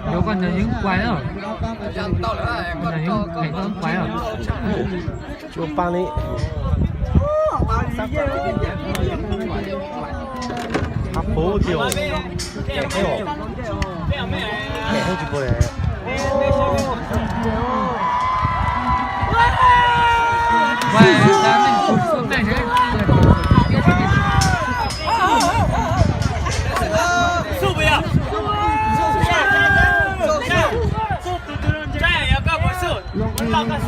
Yuav koj ntawd yeej kuais na. Koj ntawd yeej phem koj yeej kuais na. Tsis ua pa li. Hab pub tiag. Phem heev tsis pub li.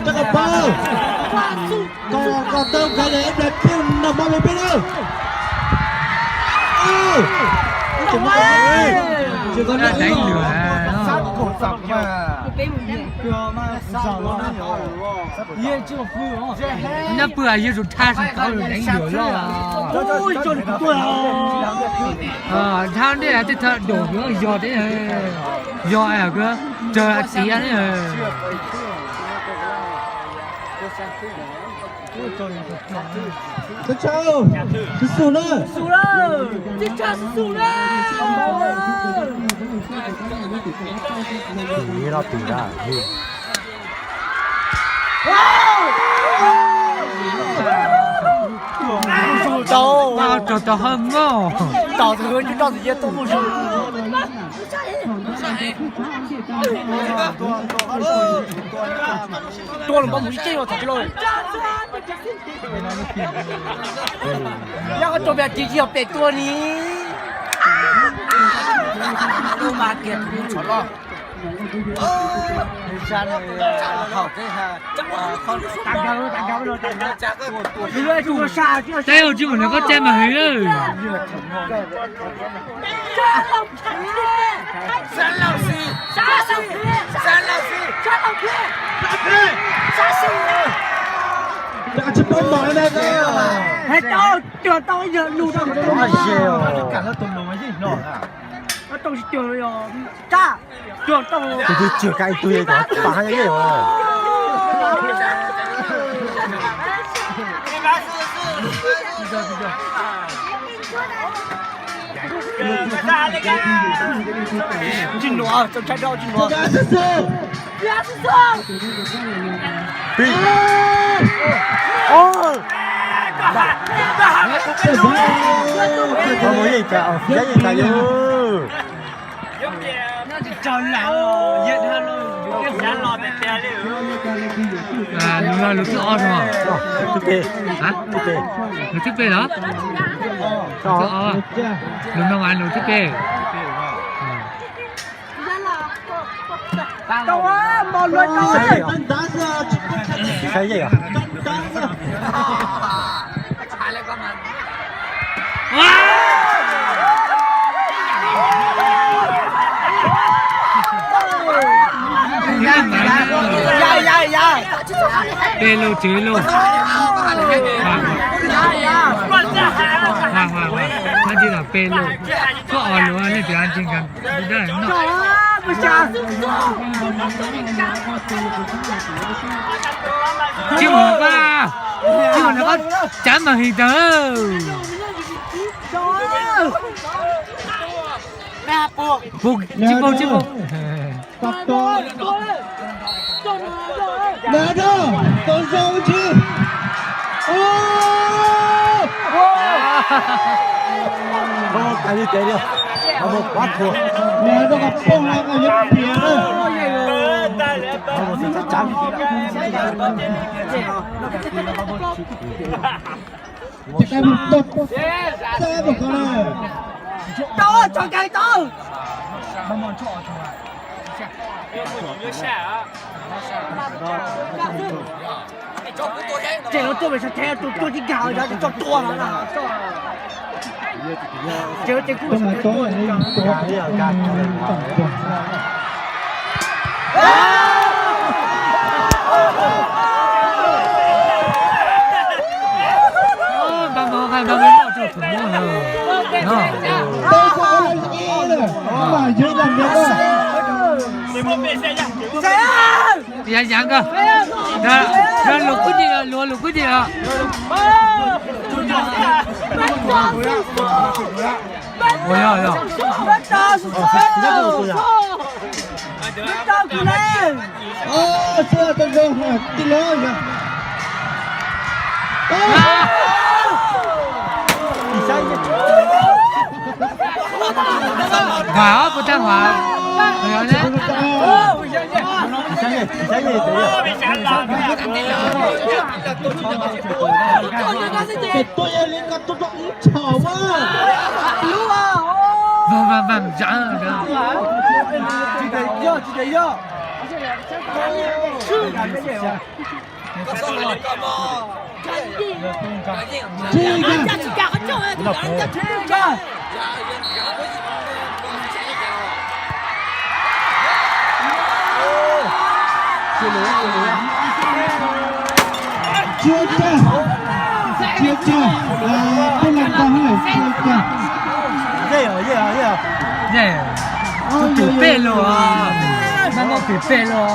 Koj pab, koj los tau nkawd es ib pliag pheej nrog mov peb na. Ub, ub, tus no, tus no, tus no. Nyob pw yog tus thaj sib tau deev lwm loj. Thaj dej tej thaj dum yog deb, yog raws tiav ne. Ib lo pim da. Raug tau hawj mog. Tos tus hwv nrog tus yaj tuaj mus. Tua los npaj mus ib teg los txog tsis lauj. Yog koj tua pem tiv tsis yog pem tua ni. Lub mas kiag tus tshov loj. Teb ua tsis mus nrog koj caj mas heev lawm. Tus twg tswg ka ib tug yeej tau pam yeej os. Tsis nuav, tsis nuav. Pib. Mus yeej tas, yeej tas. Lus no lus thib ob no. Lus thib peb los? Lus no lus thib peb. Peb lub, tsib lub. Peb lub. Koj ob lub, nej tias tsis nkag. Tsis mus nrog koj, tsis mus nrog koj, cab mas his tawg. Puag, tsis puag, tsis puag. Tseem tuaj pem sab teb, tus tuaj tib nkag, tso tua no na. Tseem, tseem kuj Yaav yaav koj. Lug kuj nyem, lug kuj nyem os. Ua yog yog. Ua yog yog. Hua puas tag hua. Tus yog li ko tuaj rau ib tsham mas. Vam vam vam zam. Tsis tias yog, tsis tias yog. Tsiab cag, tsiab cag, peb leeg tau hauj lwm tsiab cag. Tus pem los, tus pem los.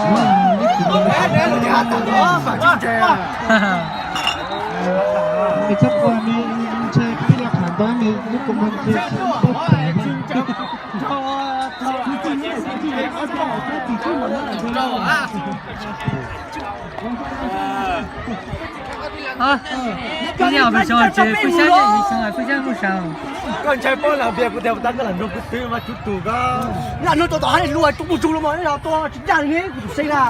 Nws txhob ua, nws ntshe peb los tham ntau, nws lub kua muag ntshe tsis pub tham. Ib yam pes tsawg ces peb xyab, peb xyab mus saud. Koj ntshai pob lam npias kuv tias puas tag koj lam nrog kuv twv mas tsuv tus koj. Lam nrog tau tom hab luag tus mus tsug los mas yog tua tsis ncaj li kuv tus seeb na.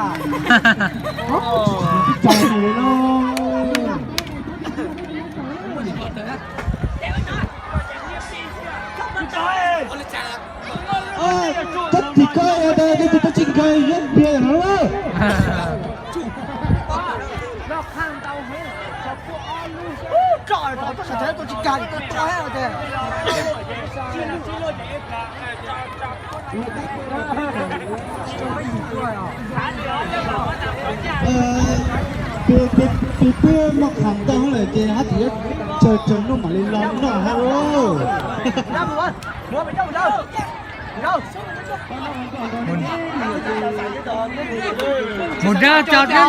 Tab tis koj ua tau tus tau tsis nkag yog npias no. Tus twb muaj qhov ntau lawm ces hab tsis yuav tsawg tsawg noj mam li los noj hab lauj. Mus dab cov dab.